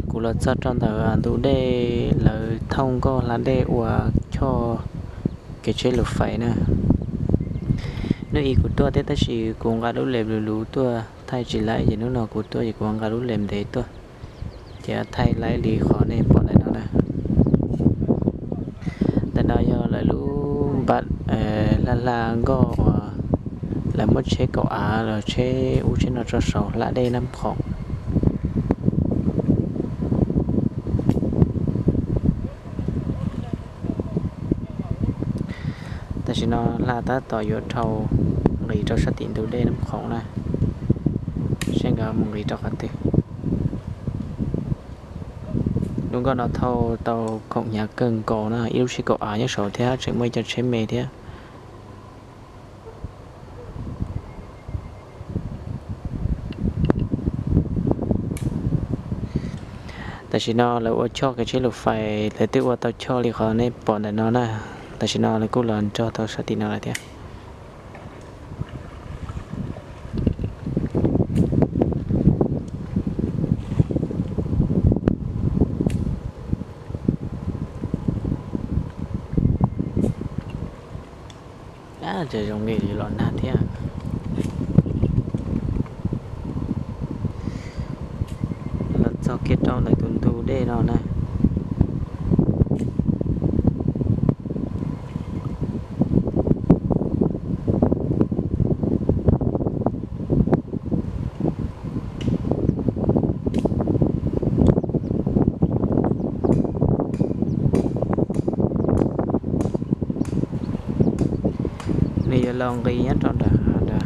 Kuv los txog rau ntawm ntug dej lawv thauj nkoj hla dej ua choj kev tsheb lus fais na. Hnub ib kuv tuaj thiab tab sis kuv nqa lub lem luv luv tuaj thaij tsis laib, ces hnub no kuv tuaj ces kuv nqa lub lem ntev tuaj, ces thaij laib li qhov nej pom ntawm no na. Ntawm no yog lawv lub npam hla hla nkoj uas lawv muab tsheb kaum av los tsheb ub tsheb no tso saum hla dej Nab Khoom. Tam sim no hla tab tom yuav dhau nqis rau sab tim ntug dej Nab Khoom na, seb nkawd mus nqis rau qhov twg. Lub nkoj no thauj tau khoom hnyav kawg nkaus na, ib lub tsheb kaum av nyob saud thiab tseem muaj ib co tsheb me thiab. Tam sim no lawv ua choj kev tsheb lus fais, lawv twb ua tau choj li qhov nej pom ntawm no na. Tam sim no lawv kuj los nrog tau sab tim no lawm thiab. Ces zoo li los nag thiab. Los txog kiag rau ntawm tus ntug dej no na. Nws yuav los nqis nyob rau nram hav nrad.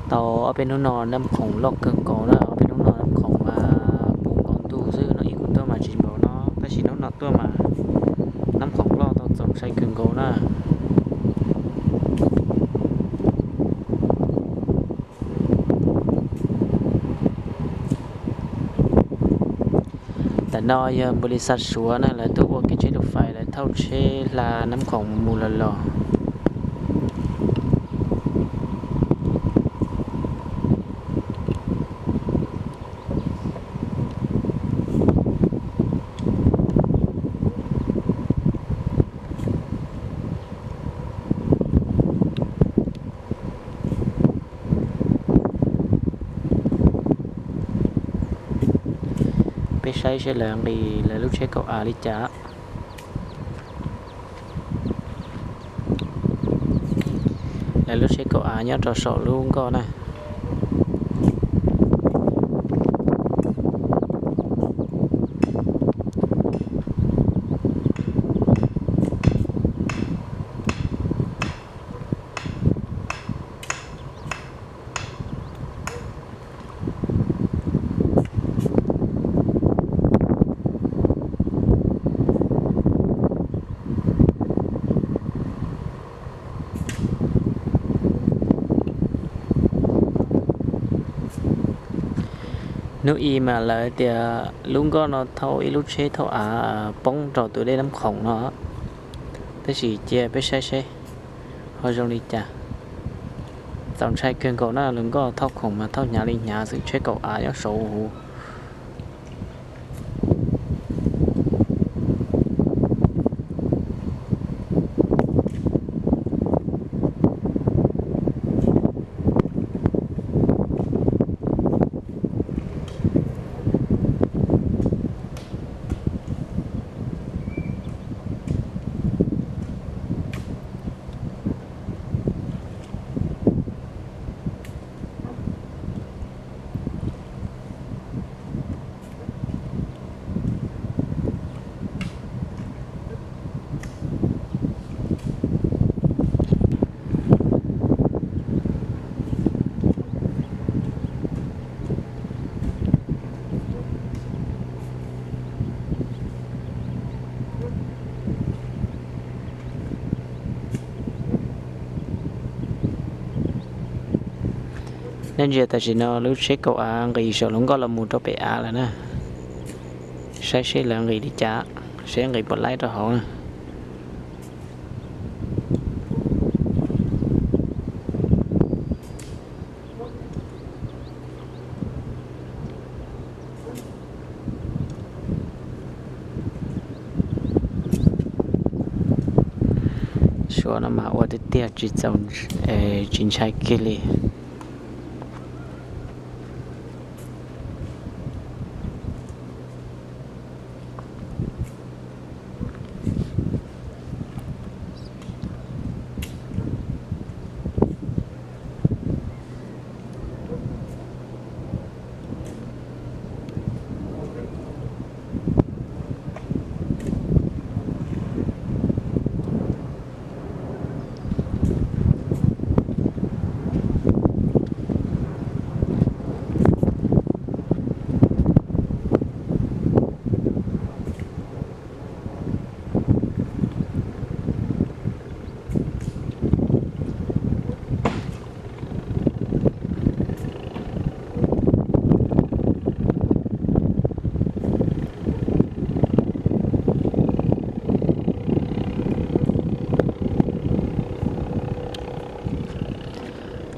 Tau ob peb hnub no Nab Khoom loj kawg nkaus na, ob peb hnub no Nab Khoom mas puv nkaus ntuj xwb, hnub ib kuv tuaj mas tsis npaum no, tab sis hnub no tuaj mas Nab Khoom loj tau txaus ntshai kawg nkaus na. Ntawm no yog npus lis xav Suav na, lawv tuaj ua kev tsheb lus fais, lawv thauj tsheb hla Nab Khoom mus los los. Peb saib seb lawv nqis lawv lub tsheb kaum av li cas. Lawv lub tsheb kaum av nyob rau saum lub nkoj na. Hnub ib mas lawv tias lub nkoj no thauj ib lub tsheb thauj av poob rau tus dej Nab Khoom no, tab sis cia peb saib seb ho zoo li cas. Txaus ntshai kawg nkaus na, lub nkoj thauj khoom mas thauj hnyav li hnyav xwb, tsheb kaum av nyob saud huv. Nej ntsia tam sim no lub tsheb kaum av nqis saum lub nkoj los mus rau pem av lawm na. Saib seb lawv nqis li cas. Seb nqis puas laib rau hauv na. Suav no mas ua tiag tiag, tsis txaus, tsis ntshai kiag li.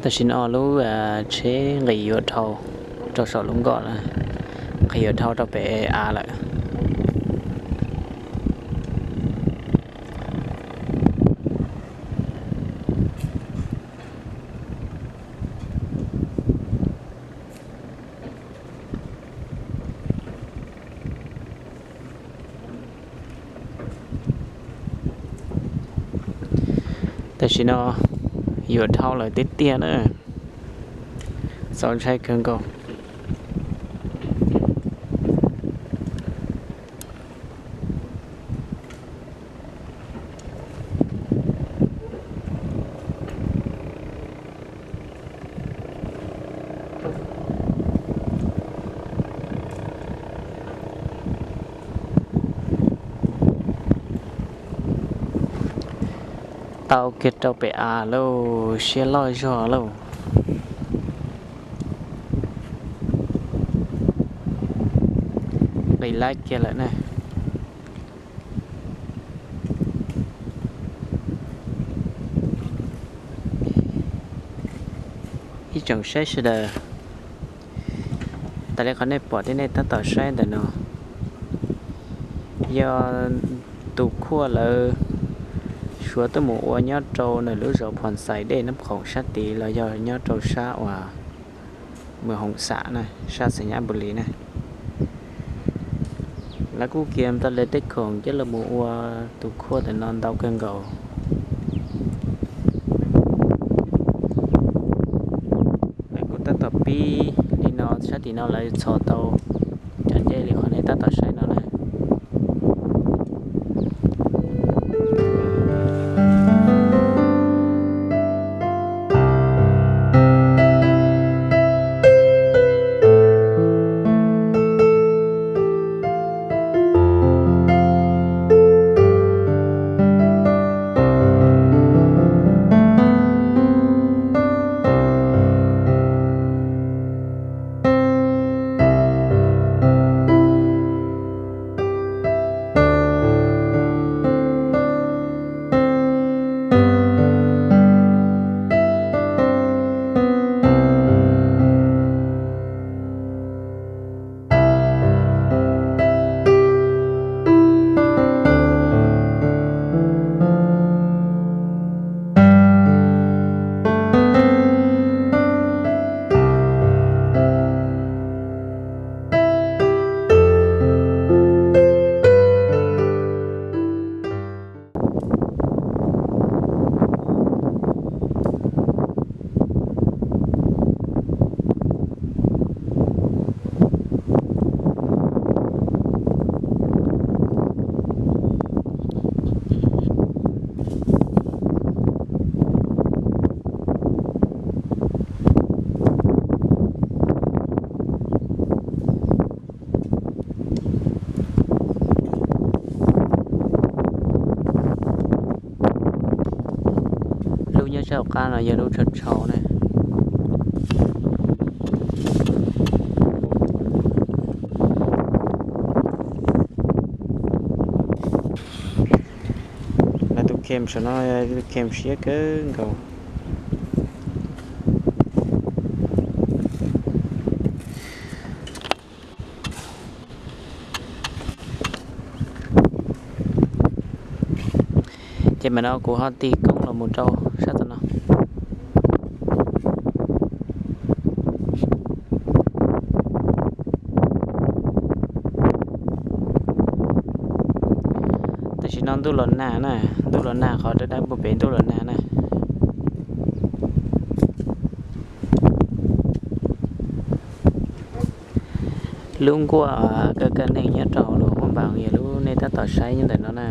Tam sim no lub tsheb nqis yuav dhau rau saum lub nkoj na, nqis yuav dhau rau pem av lawm. Tam sim no yuav dhau lawm tiag tiag na, txaus ntshai kawg nkaus. Tau kiag rau pem av lauj, siab loj zog lauj. Nqis laib kiag lawm na. Ib tsoom saib sawv daws, tas li qhov nej pom thiab nej tab tom saib ntawm no, yog tus khuaj lawv Suav tuaj mus ua nyob rau ntawm lub zos Phom Xais Dej Nab Khoom sab tid los yog nyob rau sab uas Mws Hoom Xam na, sab Xais Nyab Npus Lis na. Lawv kuj kiag tau lawv tej khoom coj los mus ua tus khuaj ntawm no ntau kawg nkaus. Lawv kuj tab tom pib li no, sab tim no lawv txhos tau cov ncej li qhov nej tab tom saib no na. Lub nyob sab hauv qab no yog lub tshau tshau na. Kem saum no, kem siab kawg nkaus. Ces mas no kuv ho tig koob los mus rau sab tom no. Tam sim no ntuj los nag na, ntuj los nag, qhov dawb dawb puag pem ntuj los nag na. Lub nkuaj kaj kaj neeg nyob rau hauv lub hoob npas yog lub nej tab tom saib nyob ntawm no na.